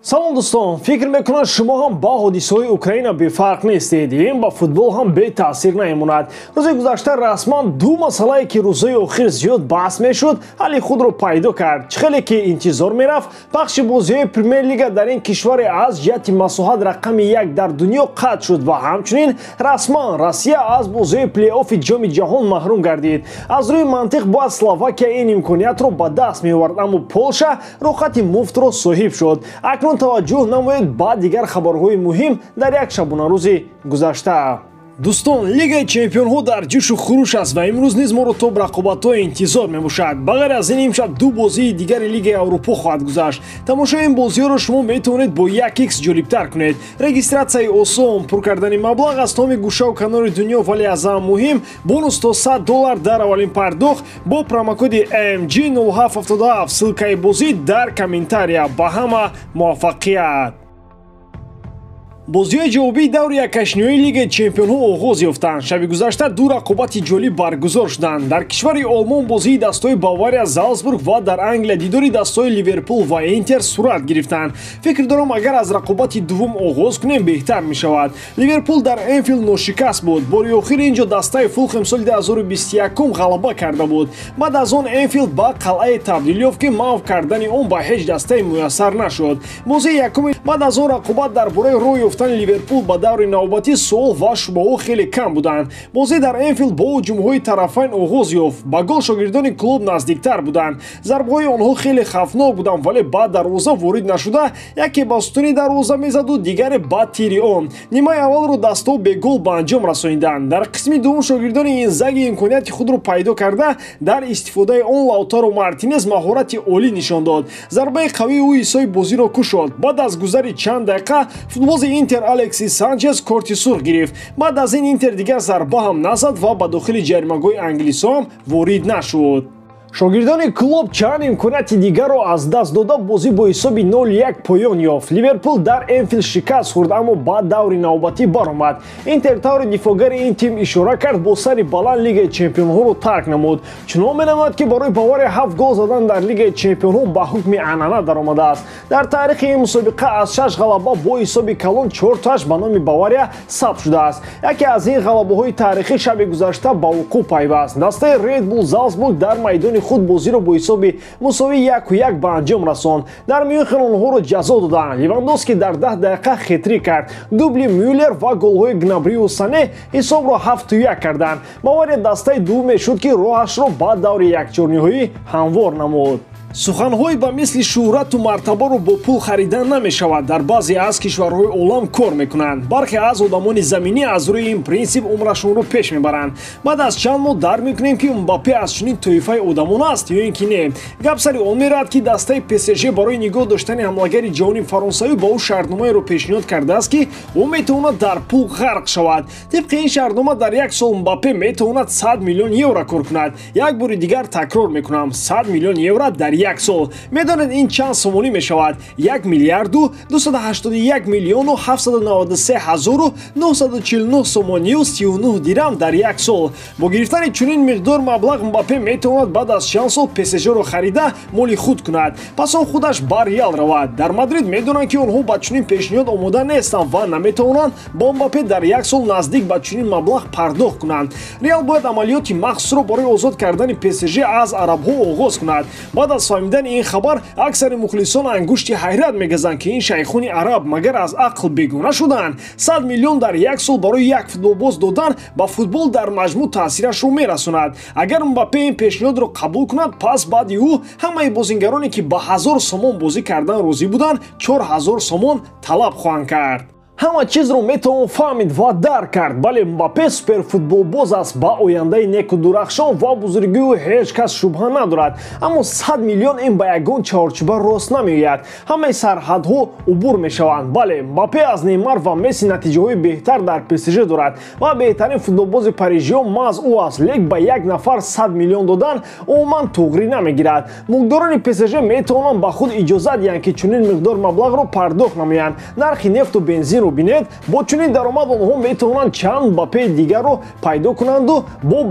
Салом, дӯстон! Фикр мекунам, шумо ҳам ба ҳодисаҳои Украина бефарқ нестед. Ин ба футбол ҳам бетаъсир намемонад. Рӯзи гузашта расман ду масъалае, ки рӯзҳои охир зиёд баҳс мешуд, ҳалли худро пайдо кард. Чӣ хеле ки интизор мерафт, пахши бозиҳои Премер-лига дар ин кишваре аз ҷиҳати масоҳат рақами як дар дунё қатъ шуд ва ҳамчунин расман Россия аз бозиҳои плей-оффи Ҷоми Ҷаҳон маҳрум гардид. Аз рӯи мантиқ бояд Словакия ин имкониятро ба даст меовард, аммо Полша роҳхати муфтро соҳиб шуд. Акнун таваҷҷӯҳ намоед ба дигар хабарҳои муҳим дар як шабонарӯзи гузашта. Дӯстон, Лигаи чемпионҳо дар ҷӯшу хуруш аст ва имрӯз низ моро то рақобатҳои интизор мебошад. Ба ғайр аз ин, имшаб ду бозии дигари Лигаи Аврупо хоҳад гузашт. Тамошои ин бозиҳоро шумо метавонед бо 1x ҷолибтар кунед. Регистратсияи осон, пур кардани маблағ аз тамоми гӯшаву канори дунё, вале аз ҳама муҳим, бонус то 100 доллар дар аввалин пардохт бо промокоди MG0777. Ссылкаи бозӣ дар комментария. Ба ҳама муваффақият! Бозиҳои ҷавобии даври якҳаштниҳоии Лигаи чемпионҳо оғоз ёфтанд. Шаби гузашта ду рақобати ҷолиб баргузор шуданд. Дар кишвари Олмон бозии дастҳои Бавария, Залцбург ва дар Англия дидори дастҳои Ливерпул ва Интер сурат гирифтанд. Фикр дорам, агар аз рақобати дуввум оғоз кунем, беҳтар мешавад. Ливерпул дар Энфилд ношикаст буд. Бори охир инҷо дастаи Фулхем соли 2021 ғалаба карда буд. Баъд аз он Энфилд ба қалъае табдил ёфт, ки маҳв кардани он ба ҳеҷ дастае муяссар нашуд. Бозии якуми баъд аз он рақобат дар бораи роҳ ёфтани Ливерпул ба даври навбатӣ суол ва шубҳаҳо хеле кам буданд. Бозӣ дар Энфилд бо ҳуҷумҳои тарафайн оғоз ёфт. Ба гол шогирдони клуб наздиктар буданд. Зарбаҳои онҳо хеле хавфнок буданд, вале ба дарвоза ворид нашуда, яке ба сутуни дарвоза мезаду дигаре ба тири он. Нимаи аввалро дастҳо бегол ба анҷом расониданд. Дар қисми дуввум шогирдони Инзаги имконияти худро пайдо карда, дар истифодаи он Лаутаро Мартинес маҳорати олӣ нишон дод. Зарбаи қавии ӯ ҳиссои бозиро кушод. Баъд аз гузари чанд дақиқа футболбози Интер Алексис Санчес корти сурх гирифт. Баъд аз ин Интер дигар зарба ҳам назад ва ба дохили ҷаримагоҳи англисҳоам ворид нашуд. Шогирдони клуб чанд имконияти дигарро аз даст дода, бозӣ бо ҳисоби 0-1 поён ёфт. Ливерпул дар Энфилд шикаст хӯрд, аммо ба даври навбатӣ баромад. Интер, таври дифоъгари ин тим ишора кард, бо сари баланд Лигаи чемпионҳоро тарк намуд. Чунон менамояд, ки барои Бавария ҳафт гол задан дар Лигаи чемпионҳо ба ҳукми анъана даромадааст. Дар таърихи ин мусобиқа аз шаш ғалаба бо ҳисоби калон чорташ ба номи Бавария сабт шудааст. Яке аз ин ғалабаҳои таърихӣ шаби гузашта ба вуқӯъ пайваст. Дастаи Ред Булл Залцбург дар майдони худ бозиро бо ҳисоби мусовӣ 1-1 ба анҷом расонд. Дар Мюнхен онҳоро ҷазо доданд. Левандовски дар 10 дақиқа хетрик кард. Дубли Мюллер ва голҳои Гнабриу Сане ҳисобро 7-1 карданд. Бавария дастаи дуввуме шуд, ки роҳашро ба даври якчорниҳоӣ ҳамвор намуд. Суханҳои ба мисли шӯҳрату мартабаро бо пул харидан намешавад дар баъзе аз кишварҳои олам кор мекунанд. Бархе аз одамони заминӣ аз рӯи ин принсип умрашонро пеш мебаранд. Баъд аз чанд моҳ дарк мекунем, ки Мбаппе аз чунин тоифаи одамон аст ё ин ки не. Гап сари он меравад, ки дастаи ПСЖ барои нигоҳ доштани ҳамлагари ҷавони фаронсавӣ ба ӯ шартномаеро пешниҳод кардааст, ки ӯ метавонад дар пул ғарқ шавад. Тибқи ин шартнома дар як сол Мбаппе метавонад 100 миллион евро кор кунад. Як бори дигар такрор мекунам: 100 миллион евро дар як сол. Медонед, ин чанд сомонӣ мешавад? 1 миллиарду 281 миллиону 793 ҳазору 949 сомонию 39 дирам дар як сол. Бо гирифтани чунин миқдор маблағ Мбаппе метавонад баъд аз чанд сол ПСЖро харида, моли худ кунад, пас он худаш ба Реал равад. Дар Мадрид медонанд, ки онҳо ба чунин пешниҳод омода нестанд ва наметавонанд бо Мбаппе дар як сол наздик ба чунин маблағ пардохт кунанд. Реал бояд амалиёти махсусро барои озод кардани ПСЖ аз арабҳо оғоз кунад. Баъд аз фаҳмидани ин хабар аксари мухлисон ангушти ҳайрат мегазанд, ки ин шайхони араб магар аз ақл бегона шуданд? 100 миллион дар як сол барои як футболбоз додан ба футбол дар маҷмӯъ таъсирашро мерасонад. Агар Мбаппе ин пешниҳодро қабул кунад, пас баъди ӯ ҳамаи бозингароне, ки ба 1000 сомон бозӣ кардан розӣ буданд, 4000 сомон талаб хоҳанд кард. Ҳама чизро метавон фаҳмид ва дарк кард. Бале, Мбаппе суперфутболбоз аст, ба ояндаи неку дурахшон ва бузургии ӯ ҳеҷ кас шубҳа надорад, аммо 100 миллион ин ба ягон чаҳорчӯба рост намеояд. Ҳамаи сарҳадҳо убур мешаванд. Бале, Мбаппе аз Неймар ва Месси натиҷаҳои беҳтар дар ПСЖ дорад ва беҳтарин футболбози парижиён маҳз ӯ аст, лек ба як нафар 100 миллион додан умуман туғрӣ намегирад. Мулкдорони ПСЖ метавонанд ба худ иҷозат диҳанд, ки чунин миқдор маблағро пардохт намоянд. Нархи нефту бензинро Мбапперо бинед. Бо чунин даромад онҳо метавонанд чанд Мбаппеи дигарро пайдо кунанду бо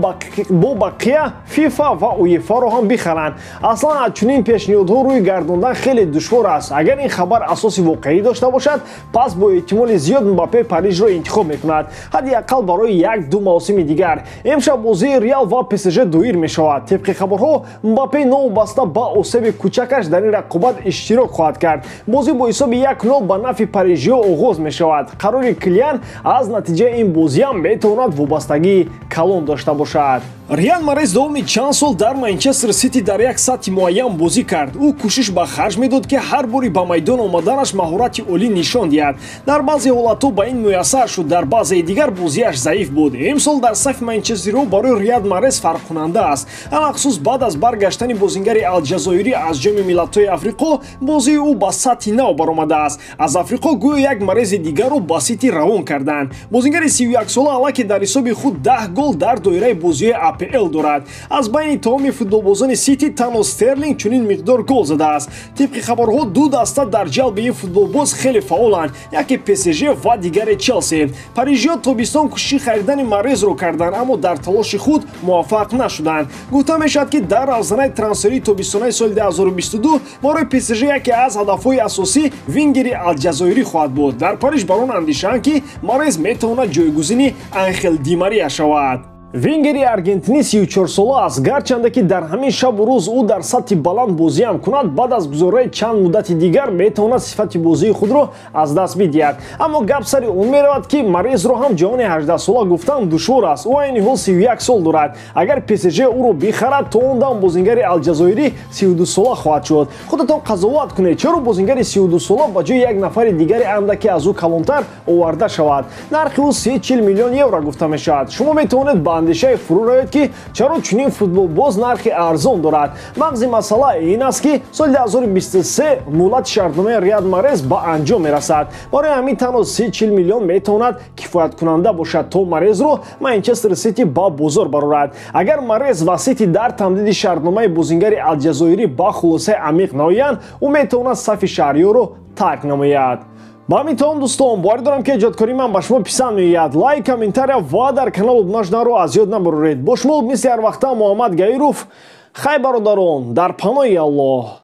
бақия ФИФА ва УЕФА-ро ҳам бихаранд. Аслан аз чунин пешниҳодҳо рӯй гардондан хеле душвор аст. Агар ин хабар асоси воқеӣ дошта бошад, пас бо эҳтимоли зиёд Мбаппе Парижро интихоб мекунад, ҳадди ақал барои 1-2 мавсими дигар. Имшаб бозии Реал ва ПСЖ доир мешавад. Тибқи хабарҳо, Мбаппе новобаста ба осеби кӯчакаш дар ин рақобат иштирок хоҳад кард. Бозӣ бо ҳисоби 1-0 ба нафъи парижиҳо оғоз мешавад. Қарори Килиан аз натиҷаи ин бозиам метавонад вобастагии калон дошта бошад. Рияд Марез давоми чанд сол дар Манчестер Сити дар як сатҳи муайян бозӣ кард. Ӯ кӯшиш ба харҷ медод, ки ҳар бори ба майдон омаданаш маҳорати олӣ нишон диҳад. Дар баъзе ҳолатҳо ба ин муяссар шуд, дар баъзеи дигар бозиаш заиф буд. Имсол дар сафи манчестериҳо барои Рияд Марез фарқкунанда аст. Алахусус баъд аз баргаштани бозингари Алҷазоирӣ аз Ҷоми миллатҳои Африқо, бозии ӯ ба сатҳи нав баромадааст. Аз Африқо гӯё як Марези дигарро ба Сити равон карданд. Бозингари 31-сола аллакай дар ҳисоби худ 10 гол дар доираи бозиҳои АПЛ дорад. Аз байни тамоми футболбозони Сити танҳо Стерлинг чунин миқдор гол задааст. Тибқи хабарҳо, ду даста дар ҷалби ин футболбоз хеле фаъоланд: яке ПСЖ ва дигаре Челси. Парижиҳо тобистон кӯшиши харидани Марезро карданд, аммо дар талоши худ муваффақ нашуданд. Гуфта мешавад, ки дар равзанаи трансферии тобистонаи соли 2022 барои ПСЖ яке аз ҳадафҳои асосӣ вингери Алҷазоирӣ хоҳад буд. Дар Париж бар он андешаанд, ки Марез метавонад ҷойгузини Анхел Ди Мария шавад. Вингери аргентинӣ 34-сола аст. Гарчанде ки дар ҳамин шабу рӯз ӯ дар сатҳи баланд бозиам кунад, баъд аз гузораи чанд муддати дигар метавонад сифати бозии худро аз даст бидиҳад. Аммо гап сари он меравад, ки Марезро ҳам ҷавони 18-сола гуфтан душвор аст. Ӯ айни ҳол 31 сол дорад. Агар ПСЖ ӯро бихарад, то он дам бозингари алҷазоирӣ 32-сола хоҳад шуд. Худатон қазоват кунед, чаро бозингари 32-сола ба ҷои як нафари дигари андаке аз ӯ калонтар оварда шавад? Нархи ӯ 30 миллион евро гуфта мешавад. Шумо метавонед ба андешаи фурӯ равед, ки чаро чунин футболбоз нархи арзон дорад. Мағзи масъала ин аст, ки соли 2023 муҳлати шартномаи Рияд Марез ба анҷом мерасад. Барои ҳамин танҳо 30 миллион метавонад кифояткунанда бошад, то Марезро Манчестер Сити ба бозор барорад. Агар Марез ва Сити дар тамдиди шартномаи бозингари алҷазоирӣ ба хулосаи амиқ наоянд, ӯ метавонад сафи шаҳриёро тарк намояд. Ба ҳамин тамом, дӯстон, боварӣ дорам, ки эҷодкории ман ба шумо писанд меояд. Лайк, комментария ва дар канал обуна шуданро аз ёд набароред. Бо шумо мисли ҳар вақта Муҳаммад Гаиров. Хай, бародарон, дар паноҳи Аллоҳ.